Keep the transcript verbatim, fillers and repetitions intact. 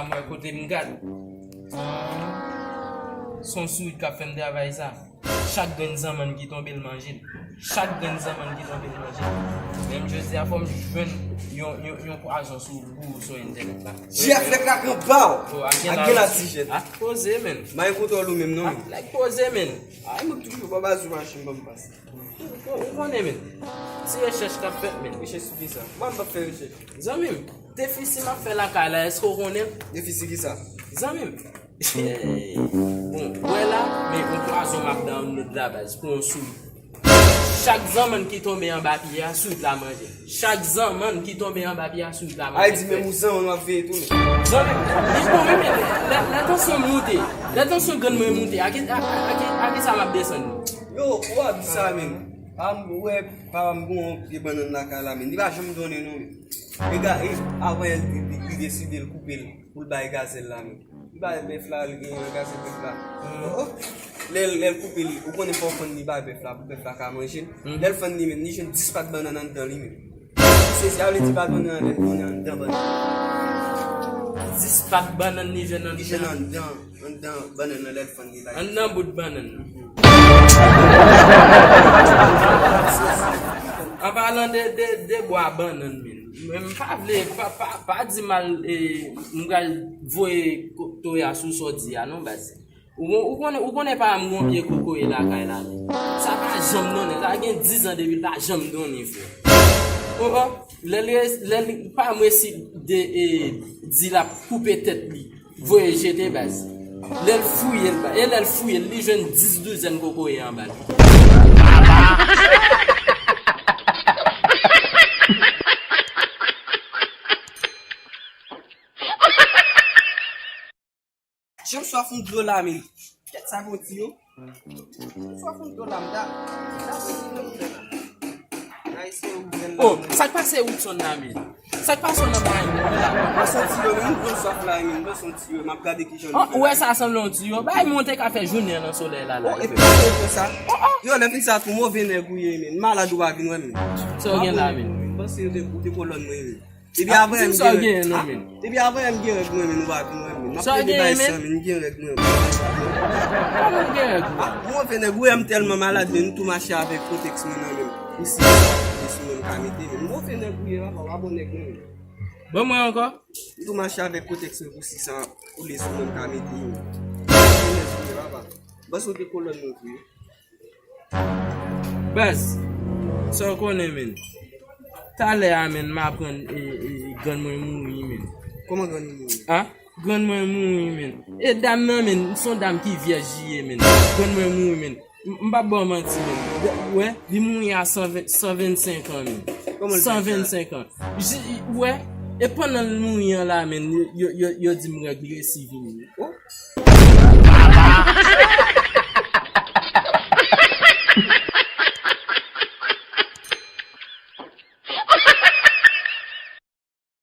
Mwen kote m gad. Se yon sourit k ap fè m travay sa. Chak grenn zanmann ki tonbe, l manje l. Chak grenn zanmann ki tonbe, l manje l. Menm jodi a, fò m jwenn yon, yon, yon pwazon sou Google, sou entènèt la. Jiyaf nèg la gen ba w. Ak gen la ti jèt. Ak poze, men. Mwen kontan ou menm, non, men. Nèg poze, men. Ay, mwen toujou pa ba sou machin, ban m pase. Ou, ou konnen, men. Ti rechèch k ap fèt, men. Rechèch sou ki sa? Mwen, m p ap fè rechèch. Zanmi m, defisi m ap fè lakay la, èske w konnen? Defisi ki sa? Zanmi m, bon, wè la, men yon pwazon m ap download la, baz, pou yon sourit. Chak zanmann ki tonbe anba pye a, sourit la manje. Chak zanmann ki tonbe anba pye a, sourit la manje. Ay, di menm ou zanmann w ap veye tou, men. Zanmi m, li bon, wi, men lè, lè tansyon m moute, lè tansyon grann mwen moute, a ki, a, a, a ki, a ki sa m ap desann li? Yo, w ap di sa, men. A, m wè, pa m gon yon pye bannann lakay la, men. Li pa janm donnen, non, men. E ga-, e, avan yè, li, li, li deside l koupe l pou l bay gazèl la, men. Li bay bèf la, li gen gazèl bèf la. Oh, oh. Lè, lè l koupe li, ou konnen fò w fann li bay bèf la, pou bèf la ka manje l. Lè l fann li menm, li jwenn dis pat bannann anndan li menm. Se sa vle di pat bannann anndan, li jwenn anndan bannann. Dis pat bannann li jwenn anndan. Li jwenn anndan, anndan bannann nan lè l fann li bay. Anndan bout bannann nan. An palan de, de, de bwa bannann, men. Men m pa vle, pa, pa, pa di mal, e, m pral voye ko-, toya sou sa w di a, non, baz. Ou, ou konnen, ou konnen pa m gon pye kokoye lakay la, men. Sa pa janm donnen, sa gen diz an depi l pa janm donnen, frè. Oh, oh, lè l res-, lè l pa m resi de, e, di l ap koupe tèt li. Voye jete, baz. Lè l fouye l, e lè l fouye l, li jwenn dis douzèn kokoye anba l. Jan m swaf yon dlo la, men. Kèt sa gon ti yo. Swa konn do la m ta. Oh, sa k pase Woodson la, men? Sa k pase nan bagay moun la? Mwen santi yo, men, m pran swaf la, men, mwen santi yo, m ap gade kijan. Oh, ou wè sa sanble yon tiyo? Bagay moun te ka fè jounen nan solèy la, la. Oh, epi se sa. Oh, oh. Yo, lè fin sa, tou move nèg ou ye, men. Malad ou pa vin wè, men. Sa w gen la, men? M panse yo te, ou te kolòn mwen, men. Depi avan m gen règ. Depi avan m gen règ mwen, men nou pa vin wè mwen. M ap plede bay san, men m gen règ mwen. Kòman w gen règ ou? Ah, mwen fè nèg, ou wè m tèlman malad, men m tou mache avèk kotèks mwen nan men m. Isi, isi mwen m ka mete, men mwen fè nèg ou ye, papa, w pa bon nèg mwen. Ban mwen ankò. M tou mache avèk kotèks mwen pou sis an koule sou mwen m ka mete, men. Mwen fè nèg ou ye, papa. Bòs ou te kolòn mwen tou ye. Baz, sa w konnen, men. Talè a, men, m aprann, e, e, grann mwen mouri, men. Kòman grann ou mouri? A? Grann mwen mouri, men. E dam nan, men, se yon dam ki vyèj li ye, men. Grann mwen mouri, men. M, m p ap ba w manti, men. Wè, li mouri a san ven, san vennsenk an, men. Kòman l fè sa? San vennsenk an. Wè, e pandan l mouri an la, men, yo, yo, yo, yo di m règ li resi vini.